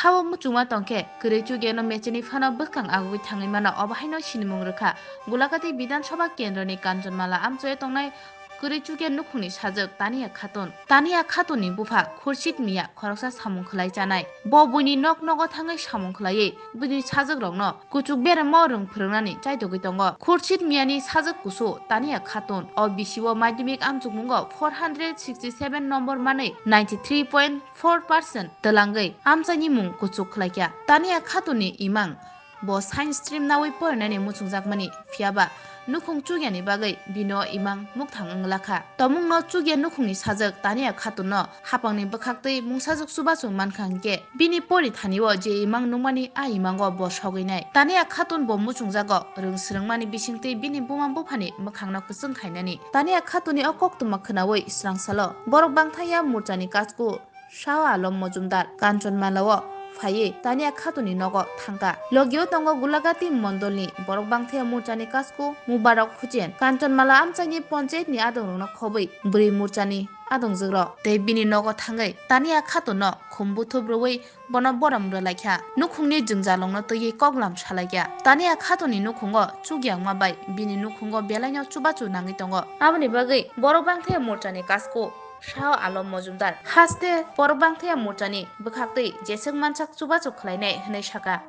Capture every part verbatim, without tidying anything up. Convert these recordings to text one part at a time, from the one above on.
Habo muchungma tongkhe, kwrwi chukya no mecheni phano bwskang agugwi thangwi mano, obo haino sinimung rwkha. Gulakati Bidhan Sabha kendroni Kanchanmala amchoya tongnai kwrwi chukya nukhungni sajwk Tania Khatun. Tania Khatunni bupha Khurshid Mia khoroksa samung khwlai chanai. Bo buini nok nogo thangwi samung khwlaiwi buini sajwkrokno kuchuk beremo rwng phwrwngnani chaitogwi tongo. Khurshid Miani sajwk kusu Tania Khatun o bisio madhyamik amchukmungo four hundred sixty seven nombor manwi ninety three point four percent twlangwi amchaini mung kuchuk khlaikha. Tania Khatunni imang bo science stream nawi porinani muchungjakmani, phiyaba nukhung chukyani bagwi bino imang mukthang wngla kha. Tomungno chukya nukhungni sajwk Tania Khatunno hapangni bwkhaktwi mungsajwk chubachu mankha hinkhe, bini porithani o je imang nukmani a imango bo sogwi nai. Tania Khatun bo muchungjago rwng swrwngmani bisingtwi bini buma buphani mwkhangno kwchwng khainani. Tania Khatunni o koktwma khwnawi swrangsalo borok bangthaya morchani kasku Shah Alam Mojumdar Kanchanmala o phaiwi Tania Khatunni nogo thangkha. Logio tongo Gulagati mondolni borok bangthaya morchani kasku Mubarak Hussain. Kanchanmala amchaini ponchayetni adongrokno khobwi bwrwi morchani adongjwkrok tei bini nogo thangwi Tania Khatunno khum buthup rwui bono borom rwlaikha. Nukhungni jwngjalrokno twiwi koklam salaikha. Tania Khatunni nukhungo chukyangma bai bini nukhungo belaino chubachu nangwi tongo. Aboni bagwi borok bangthaya morchani kasku Shah Alam Mojumdar haste borok bangthaya morchani bwkhaktwi jeswk mansak chubachu khlainai hwnwi sakha.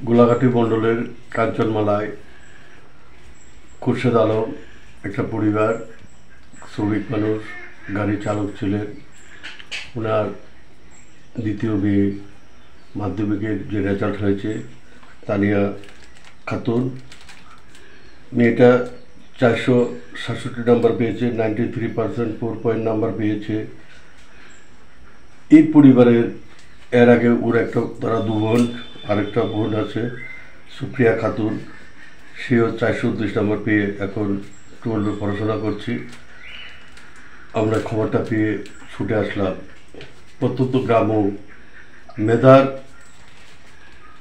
Golaghati মণ্ডলের কাঞ্চনমালায় খুরশেদ আলম, একটা পরিবার, শ্রমিক মানুষ, গাড়ি চালক ছিলেন। ওনার দ্বিতীয় মেয়ে মাধ্যমিকের যে রেজাল্ট হয়েছে, তানিয়া খাতুন, মেয়েটা চারশো সাতষট্টি নাম্বার পেয়েছে, ninety three percent four point number পেয়েছে। এই পরিবারের এর আগে ওর একটা, তারা দু বোন, আরেকটা বোন আছে সুপ্রিয়া খাতুন, সেও চারশো উনত্রিশ নম্বর পেয়ে এখন টুয়েলভে পড়াশোনা করছে। আমরা খবরটা পেয়ে ছুটে আসলাম। প্রত্যন্ত গ্রামও মেধার,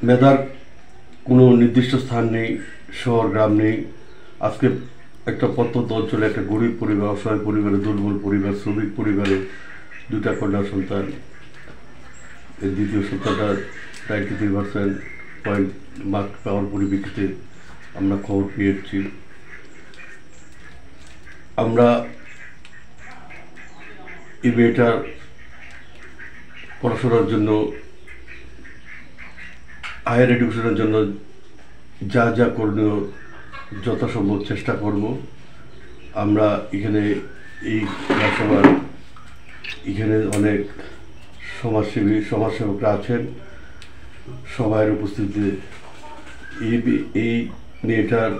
মেধার কোনো নির্দিষ্ট স্থান নেই, শহর গ্রাম নেই। আজকে একটা প্রত্যন্ত অঞ্চলে একটা গরিব পরিবার, অসহায় পরিবারে, দুর্বল পরিবার, শ্রমিক পরিবারে দুইটা কন্যা সন্তান, এই দ্বিতীয় সন্তানটা ninety three percent point mark পাওয়ার পরিপ্রেক্ষিতে আমরা খবর পেয়ে এসেছি। আমরা এই মেয়েটার পড়াশোনার জন্য, হায়ার এডুকেশনের জন্য যা যা করণীয় যথাসম্ভব চেষ্টা করব। আমরা এখানে এই রাজসভার এখানে অনেক সমাজসেবী, সমাজসেবকরা আছেন, সভায় উপস্থিত। এই বি-, এই মেয়েটার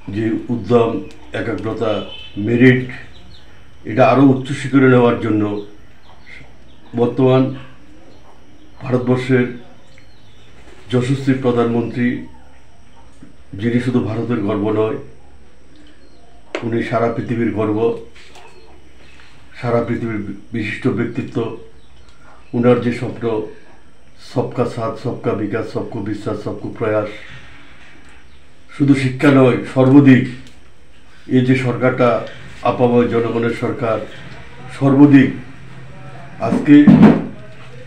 যে উদ্যম, একাগ্রতা, মেরিট, এটা আরও উচ্চ শিখরে নেওয়ার জন্য বর্তমান ভারতবর্ষের যশস্বী প্রধানমন্ত্রী, যিনি শুধু ভারতের গর্ব নয়, উনি সারা পৃথিবীর গর্ব, সারা পৃথিবীর বিশিষ্ট ব্যক্তিত্ব। উনার যে স্বপ্ন, সবকা সাথ, সবকা বিকাশ, সবকা বিশ্বাস, সবকা প্রয়াস, শুধু শিক্ষা নয়, সর্বদিক এই যে সরকারটা আপামর জনগণের সরকার, সর্বদিক আজকে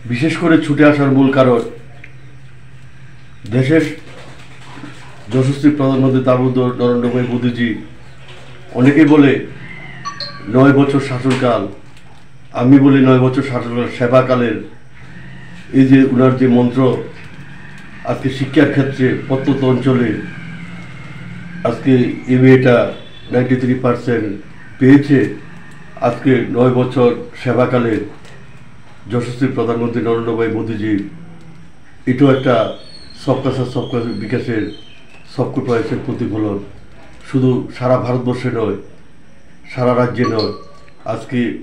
বিশেষ করে ছুটে আসার মূল কারণ দেশের যশস্বী প্রধানমন্ত্রী দামোদর নরেন্দ্র ভাই মোদীজি। অনেকেই বলে নয় বছর শাসনকাল, আমি বলি নয় বছর শাসনকাল, সেবাকালের এই যে উনার যে মন্ত্র, আজকে শিক্ষার ক্ষেত্রে প্রত্যন্ত অঞ্চলে আজকে এমএটা নাইনটি থ্রি পার্সেন্ট পেয়েছে। আজকে নয় বছর সেবাকালে যশস্বী প্রধানমন্ত্রী নরেন্দ্র ভাই মোদীজির এটাও একটা সবকা সাথ সবকা বিকাশের, সবকা প্রয়াসের প্রতিফলন। শুধু সারা ভারতবর্ষে নয়, সারা রাজ্যে নয়, আজকে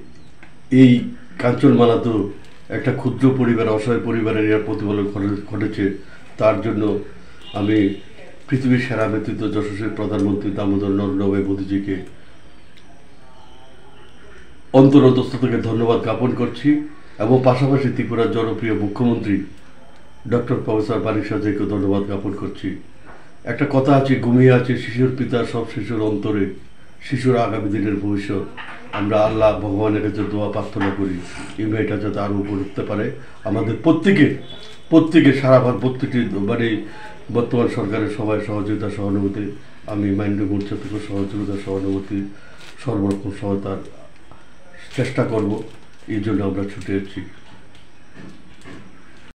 এই কাঞ্চনমালাতেও একটা ক্ষুদ্র পরিবার, অসহায় পরিবারের এর প্রতিফলন ঘটে-, ঘটেছে। তার জন্য আমি পৃথিবীর সেরা ব্যক্তিত্ব যশস্বী প্রধানমন্ত্রী দামোদর নরেন্দ্র ভাই মোদীজিকে অন্তর অন্তঃস্থল থেকে ধন্যবাদ জ্ঞাপন করছি এবং পাশাপাশি ত্রিপুরার জনপ্রিয় মুখ্যমন্ত্রী ডক্টর প্রফেসর মানিক সাহাকেও ধন্যবাদ জ্ঞাপন করছি। একটা কথা আছে, "ঘুমিয়ে আছে শিশুর পিতা, সব শিশুর অন্তরে, শিশুর আগামী দিনের ভবিষ্যৎ।" আমরা আল্লাহ ভগবানের কাছে দোয়া প্রার্থনা করি, এই মেয়েটা যাতে আরো উপরে উঠতে পারে। আমাদের প্রত্যেকে, প্রত্যেকে সারা ভারত প্রত্যেকটি, মানে, বর্তমান সরকারের সবাই সহযোগিতা সহানুভূতি, আমি মাইনরিটি মোর্চা থেকে সহযোগিতা সহানুভূতি, সর্বরকম সহায়তার চেষ্টা করব। এই জন্য আমরা ছুটে এসেছি।